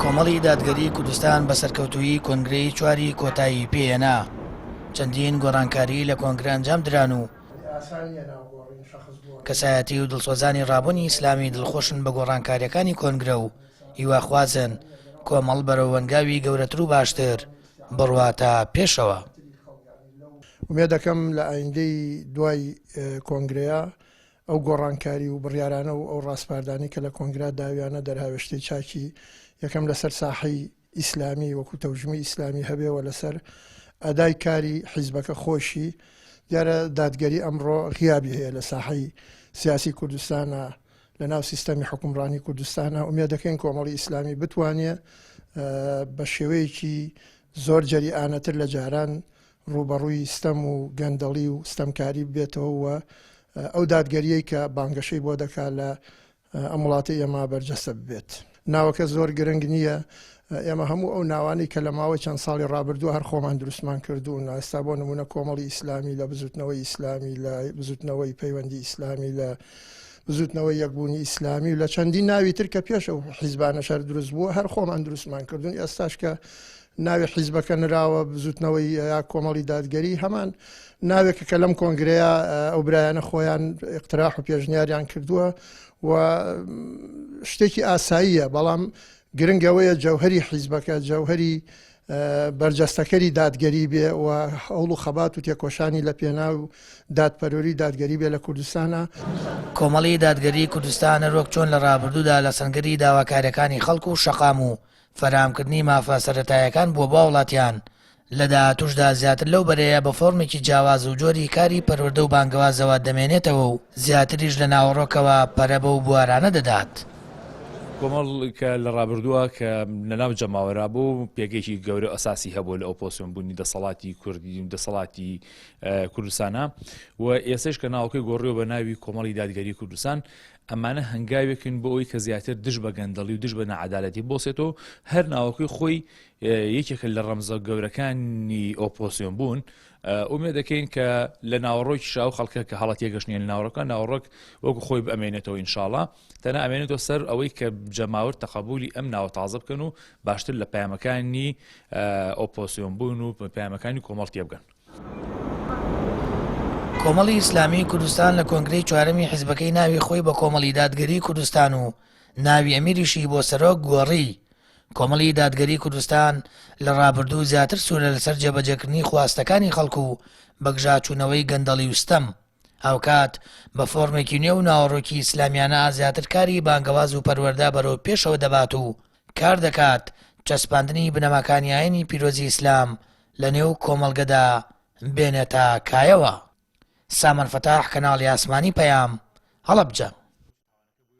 کۆمەڵی دادگەری کوردستان بە سەرکەوتوویی کۆنگرەی چواری کۆتایی پێهێنا. چەندین گۆڕانکاری لە کۆنگرە ئەنجام دران و کەسایەتی و دڵسۆزانی ڕابوونی ئیسلامی دڵخۆشن بە گۆڕانکارییەکانی کۆنگرە و هیواخوازن کۆمەڵ بەرەو هەنگاوی گەورەتر و باشتر بڕواتە پێشەوە. ئومێد دەکەم لە ئایندەی دوای کۆنگرەیە ئەو گۆڕانکاری و بڕیارانە و ئەو ڕاسپاردانەی کە لە کۆنگرا داویانە دەرهاوێشتەی چاکی یەکەم لەسەر ساحەی ئیسلامی وەکو تەوژمی ئیسلامی هەبێ و لەسەر ئەدای کاری حیزبەکە خۆشی دیارە دادگەری ئەمڕۆ غیابی هەیە لە ساحەی سیاسی کوردستانە لە ناو سیستەمی حکومڕانی کوردستانە ئومێد دەکەین کۆمەڵی ئیسلامی بتوانێ بە شێوەیەکی زۆر جەریئانەتر لە جاران ڕووبەڕووی ستەم و گەندەڵی و ستەمکاری ببێتەوە و ئەو دادگەریەی کە بانگەشەی بۆ دەکات لە ئەم وڵاتەی ئێمە بەرجەستە ببێت. ناوەکە زۆر گرنگ نییە، ئێمە هەموو ئەو ناوانەی کە لە ماوەی چەند ساڵی ڕابردووە هەر خۆمان دروستمان کردوون، ئێستا بۆ نموونە کۆمەڵی ئیسلامی لە بزووتنەوەی ئیسلامی، لە بزووتنەوەی پەیوەندی ئیسلامی، لە بزووتنەوەی یەکبوونی ئیسلامی و لە چەندین ناوی تر کە پێش ئەو حیزبانەش هەر دروست بووە هەر خۆمان دروستمان کردوون، ئێستاش کە ناوی حیزبەکە نراوە بزوتنەوەی یا کۆمەڵی دادگەری هەمان ناوێکە کە لەم کۆنگرەیە ئەو برایانە خۆیان اقتراح و پێشنیاریان کردووە و شتێکی ئاساییە بەڵام گرنگەوەیە جەوهری حیزبەکە جەوهری بەرجەستەکەری دادگەری بێ و هەوڵ و خەبات و تێکۆشانی لە پێناو دادپەروەری دادگەری بێ لە کوردستانە. کۆمەڵی دادگەری کوردستان هەروەک چۆن لە ڕابردوودا لە سەنگەری داواکاریەکانی خەڵک و شەقام و فەراهەمکردنی مافە سەرەتایەکان بووە بۆ هاوڵاتیان، لە داهاتووشدا زیاتر لەو بەرەیە بە فۆرمێکی جیاواز و جۆری کاری پەروەردە و بانگەوازەوە دەمێنێتەوە و زیاتریش لە ناوەڕۆکەوە پەرە بەو بوارانە دەدات. کۆمەڵ کە لە ڕابردووە کە لەناو جەماوەرا بوو پێگەیەکی گەورە و ئەساسی هەبوو لە ئۆپۆسیۆن بوونی دەسەڵاتی کوردی و دەسەڵاتی کوردستانە و ئێسەش کە ناوەکەی گۆڕیوە بە ناوی کۆمەڵی دادگەری کوردستان ئەمانە هەنگاوێکن بۆ ئەوەی کە زیاتر دژ بە گەندەڵی و دژ بە ناعەدالەتی بۆسێتەوە هەر ناوەکەی خۆی یەکێکە لە ڕەمزە گەورەکانی ئۆپۆسیۆن بوون ئومێ دەکەین کە لە ناوەڕۆکی شاو خەڵکە کە هەڵە تێگەشتنیان لە ناوەڕۆکە ناوەڕۆک وەکو خۆی بئەمێنێتەوە ئینشاڵا تەنها ئەمێنێتەوە سەر ئەوەی کە جەماوەر تەقەبولی ئەم ناوە تازە بکەن و باشتر لە پەیامەکانی ئۆپۆسیۆن بوون و پەیامەکانی کۆمەڵ تێبگەن. کۆمەڵی ئیسلامیی کوردستان لە کۆنگرەی چوارەمی حیزبەکەی ناوی خۆی بە کۆمەڵی دادگەریی کوردستان و ناوی ئەمیریشی بۆ سەرۆک گۆڕی. کۆمەڵی دادگەریی کوردستان لە ڕابردوو زیاتر سوورە لەسەر جێبەجێکردنی خواستەکانی خەڵک و بەگژاچوونەوەی گەندەڵی و ستەم. هاوکات بە فۆرمێکی نوێ و ناوەڕۆکی ئیسلامیانە زیاتر کاری بانگەواز و پەروەردە بەرەو پێشەوە دەبات و کار دەکات چەسپاندنی بنەماکانی ئاینی پیرۆزی ئیسلام لە نێو کۆمەڵگەدا بێنێتە کایەوە. سامان فەتاح کەناڵی ئاسمانی پەیام، هەڵەبجە.